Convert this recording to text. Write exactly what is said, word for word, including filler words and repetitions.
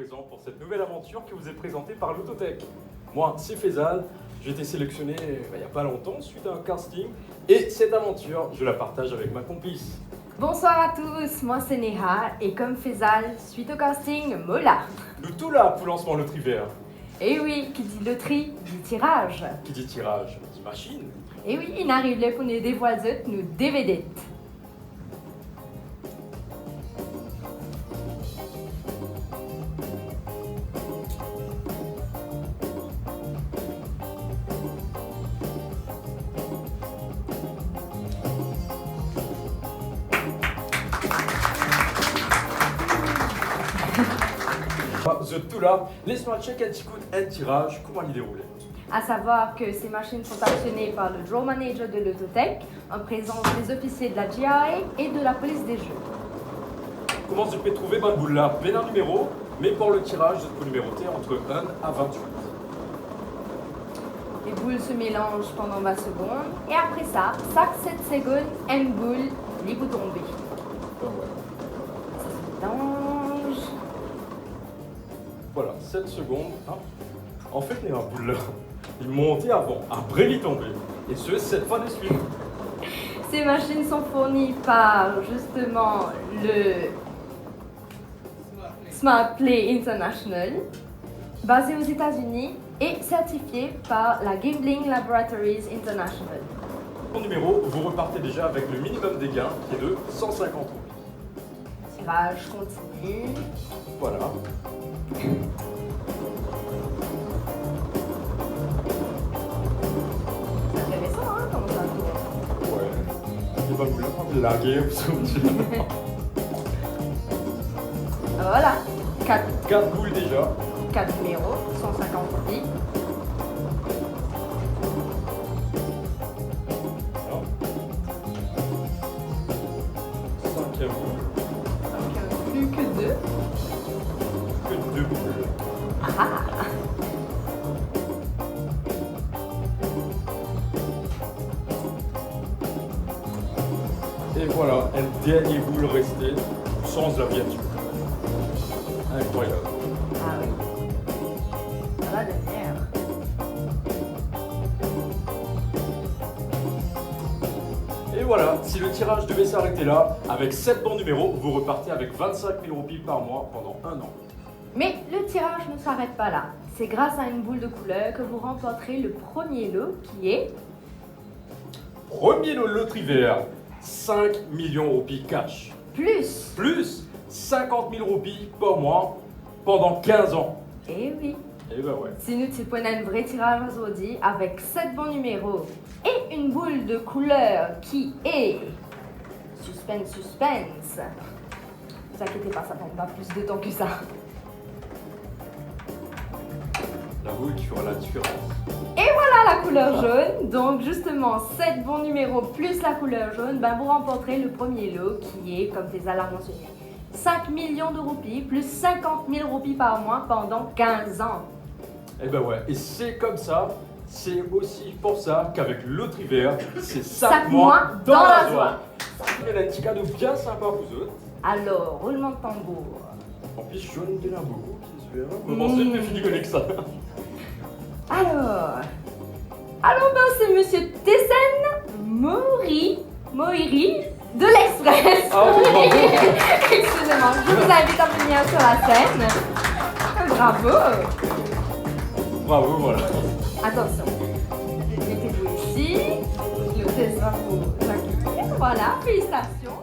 Présent pour cette nouvelle aventure qui vous est présentée par Lototech. Moi, c'est Faisal. J'ai été sélectionné, euh, il y a pas longtemps suite à un casting. Et cette aventure, je la partage avec ma complice. Bonsoir à tous, moi c'est Neha et comme Faisal, suite au casting, mo la. Nou tou la pou lansman Lotri Ver. Eh oui, qui dit loterie, dit tirage. Qui dit tirage, dit machine. Eh oui, inn ariv ler pou nou devwal zot nou de vedet. Zot tou la, les nou al chek enn ti kout enn tiraz, kouma li deroule. À savoir que ces machines sont actionnées par le draw manager de Lototech, en présence des officiers de la G R A et de la police des jeux. Kouma zot pe trouve, bann boul la plena nimero, me pour le tirage, zot pou nimerote entre un à vingt-huit. Les boules se mélangent pendant vingt secondes et après ça, chaque sept secondes, une boule li pou tonbe. Ah ouais. Ça se mélange. Voilà, sept secondes, hein. En fait, les boules là, ils montent avant, après ils tombent. Et ce, sept fois de suite. Ces machines sont fournies par justement le Smart Play International, basé aux États-Unis et certifié par la Gambling Laboratories International. Au numéro, vous repartez déjà avec le minimum des gains qui est de cent cinquante euros. Tirage continu. Voilà. C'est intéressant, hein, comment ça tourne. Ouais. C'est pas mal, la guerre, ça. Voilà. Quatre. Quatre boules déjà. Quatre numéros, cent cinquante roupies. Alors. Cinquième boule. Donc, euh, plus que deux. Que deux boules. Ah. Et voilà, un dernier boule resté, sans la virgule. Incroyable. Ah oui. Ça va devenir. Et voilà, si le tirage devait s'arrêter là, avec sept bons numéros, vous repartez avec vingt-cinq mille roupies par mois pendant un an. Mais le tirage ne s'arrête pas là. C'est grâce à une boule de couleur que vous remporterez le premier lot qui est... Premier lot Lotri Ver, cinq millions roupies cash. Plus. Plus cinquante mille roupies par mois pendant quinze ans. Eh oui. Eh ben ouais. Si nou ti pou ena enn vre tiraz azordi avek set bon nimero e enn boul de kouler ki e... Suspense, suspense. Ne vous inquiétez pas, ça prend pas plus de temps que ça. La boule qui fera la différence. Et voilà la couleur jaune. Donc justement, sept bons numéros plus la couleur jaune, ben vous remporterez le premier lot qui est, comme Faisal l'a mentionné, cinq millions de roupies plus cinquante mille roupies par mois pendant quinze ans. Eh ben ouais, et c'est comme ça, c'est aussi pour ça qu'avec Lotri Ver, c'est chaque mois dans la joie. Ena enn ti kado bien sinpa pou zot. Alors, roulement de tambour. An plis, zot ena boukou ki espere. Mo panse nou fini avek sa. Alors, alors ben, c'est monsieur Tesen Mori, Moiri de l'Express. Ah, bravo. Excusez-moi, je vous invite à venir sur la scène. Bravo. Bravo, voilà. Attention. Mettez-vous ici. Le test va vous accueillir. Voilà, félicitations.